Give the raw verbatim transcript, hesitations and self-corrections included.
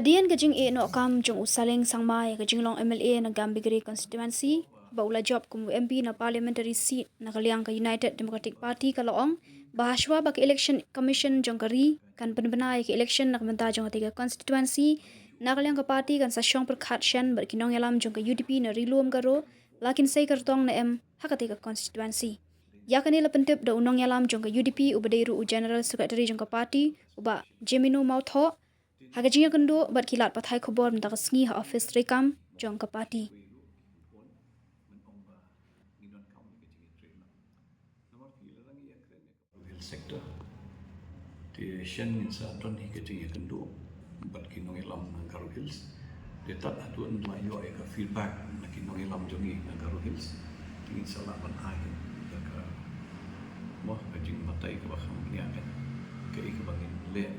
Hadien ka jingeh noh kam jong u Saleng Sangma ïa ka jinglong M L A na Gambegre constituency, ba u la jop kum u M P na parliamentary seat na ka liang ka United Democratic Party, ka la ong ba hashwa ba ka election commission jong ka ri kan pynbna ïa ka election na ka bynta jong ka constituency, na ka liang ka party kan sa shong pyrkhat shen bad ki nongïalam jong ka U D P na Ri-lum Garo, la kin sei kyrtong ne em ha ka constituency. Ïa kane la pyntip da u nongïalam jong ka U D P uba dei ruh u general secretary jong ka party, u Bah Jemino Mawthoh, ha ka jingïakynduh bad ki lad pathai khubor mynta ka sngi ha office treikam jong ka party. Hill sector. Te shen ngin sa don hi ka jingïakynduh bad ki nongïalam na Garo Hills. Te tad haduh ngin la ïoh ïa ka feedback na ki nongïalam jong ngi na Garo Hills, ngin sa lah ban ai ïa ka, mo, ka jingbatai kaba kham bniah, ka, ka, kaba ngin leh